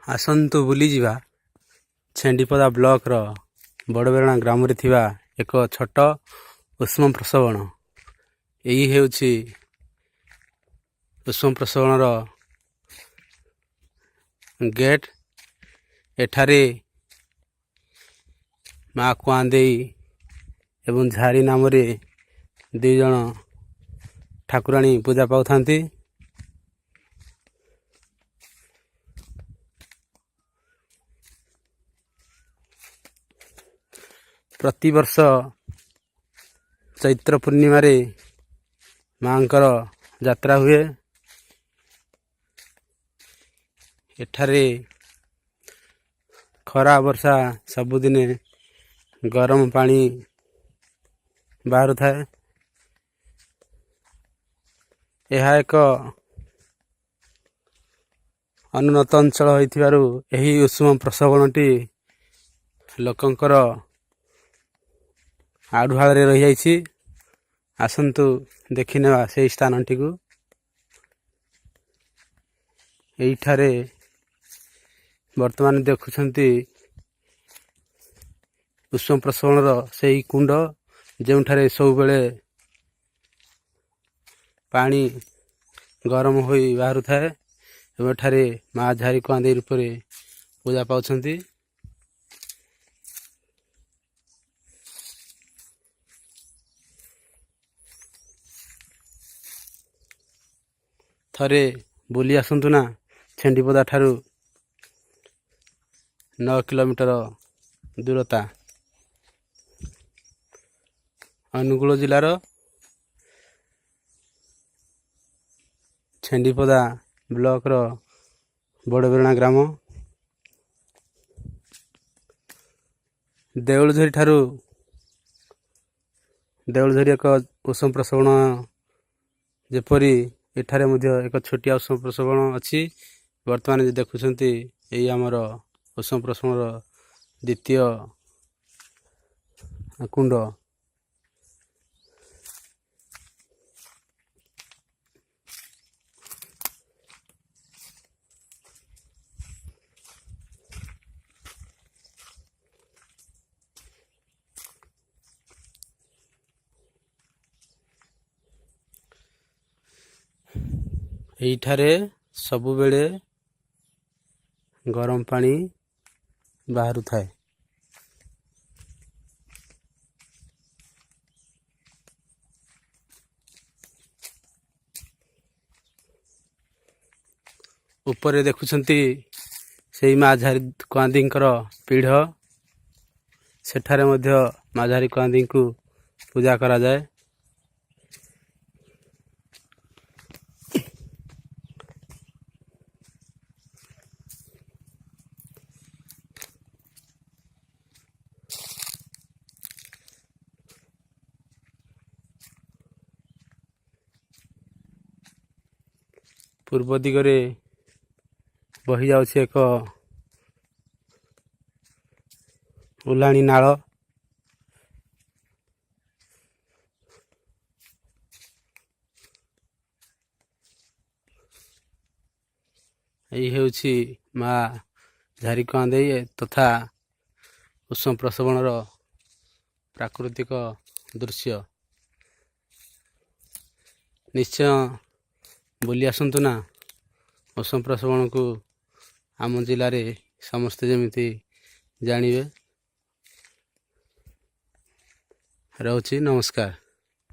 ଆସନ୍ତୁ ବୁଲିଯିବା ଛେଣ୍ଡିପଦା ବ୍ଲକର ବଡ଼ବେରଣା ଗ୍ରାମରେ ଥିବା ଏକ ଛୋଟ ଉଷ୍ମ ପ୍ରସବଣ। ଏଇ ହେଉଛି ଉଷ୍ମ ପ୍ରସବଣର ଗେଟ୍। ଏଠାରେ ମା କୁଆଁଦେଇ ଏବଂ ଝାରି ନାମରେ ଦୁଇ ଜଣ ଠାକୁରାଣୀ ପୂଜା ପାଉଥାନ୍ତି। ପ୍ରତିବର୍ଷ ଚୈତ୍ର ପୂର୍ଣ୍ଣିମାରେ ମାଙ୍କର ଯାତ୍ରା ହୁଏ। ଏଠାରେ ଖରା ବର୍ଷା ସବୁଦିନେ ଗରମ ପାଣି ବାହାରୁଥାଏ। ଏହା ଏକ ଅନୁନ୍ନତ ଅଞ୍ଚଳ ହୋଇଥିବାରୁ ଏହି ଉଷ୍ମ ପ୍ରସବଣଟି ଲୋକଙ୍କର ଆଢ଼ୁଆଳରେ ରହିଯାଇଛି। ଆସନ୍ତୁ ଦେଖିନେବା ସେହି ସ୍ଥାନଟିକୁ। ଏଇଠାରେ ବର୍ତ୍ତମାନ ଦେଖୁଛନ୍ତି ଉଷ୍ମ ପ୍ରସବଣର ସେଇ କୁଣ୍ଡ, ଯେଉଁଠାରେ ସବୁବେଳେ ପାଣି ଗରମ ହୋଇ ବାହାରୁଥାଏ ଏବଂ ଏଠାରେ ମା ଝାରି କୁଆଁଦେଇ ରୂପରେ ପୂଜା ପାଉଛନ୍ତି। ଥରେ ବୁଲି ଆସନ୍ତୁ ନା, ଛେଣ୍ଡିପଦା ଠାରୁ 9 କିଲୋମିଟର ଦୂରତା। ଅନୁଗୁଳ ଜିଲ୍ଲାର ଛେଣ୍ଡିପଦା ବ୍ଲକର ବଡ଼ବେରଣା ଗ୍ରାମ। ଦେଉଳଝରି ଠାରୁ ଦେଉଳଝରି ଏକ ଉଷ୍ମ ପ୍ରସବଣ ଯେପରି, ଏଠାରେ ମଧ୍ୟ ଏକ ଛୋଟିଆ ଉଷ୍ମ ପ୍ରସବଣ ଅଛି। ବର୍ତ୍ତମାନ ଯେ ଦେଖୁଛନ୍ତି, ଏଇ ଆମର ଉଷ୍ମ ପ୍ରସବଣର ଦ୍ୱିତୀୟ କୁଣ୍ଡ। ଏଇଠାରେ ସବୁବେଳେ ଗରମ ପାଣି ବାହାରୁଥାଏ। ଉପରେ ଦେଖୁଛନ୍ତି ସେଇ ମା ଝାରି କୁଆଁଦୀଙ୍କର ପୀଢ଼। ସେଠାରେ ମଧ୍ୟ ମା ଝାରି କୁଆଁଦୀଙ୍କୁ ପୂଜା କରାଯାଏ। ପୂର୍ବ ଦିଗରେ ବହିଯାଉଛି ଏକ ଉଲାଣି ନାଳ। ଏଇ ହେଉଛି ମା ଝାରିକୁଆଁଦେଇ ତଥା ଉଷ୍ମ ପ୍ରସବଣର ପ୍ରାକୃତିକ ଦୃଶ୍ୟ। ନିଶ୍ଚୟ ବୁଲି ଆସନ୍ତୁ ନା ଉଷ୍ମ ପ୍ରସବଣକୁ, ଆମ ଜିଲ୍ଲାରେ ସମସ୍ତେ ଯେମିତି ଜାଣିବେ। ରହୁଛି, ନମସ୍କାର।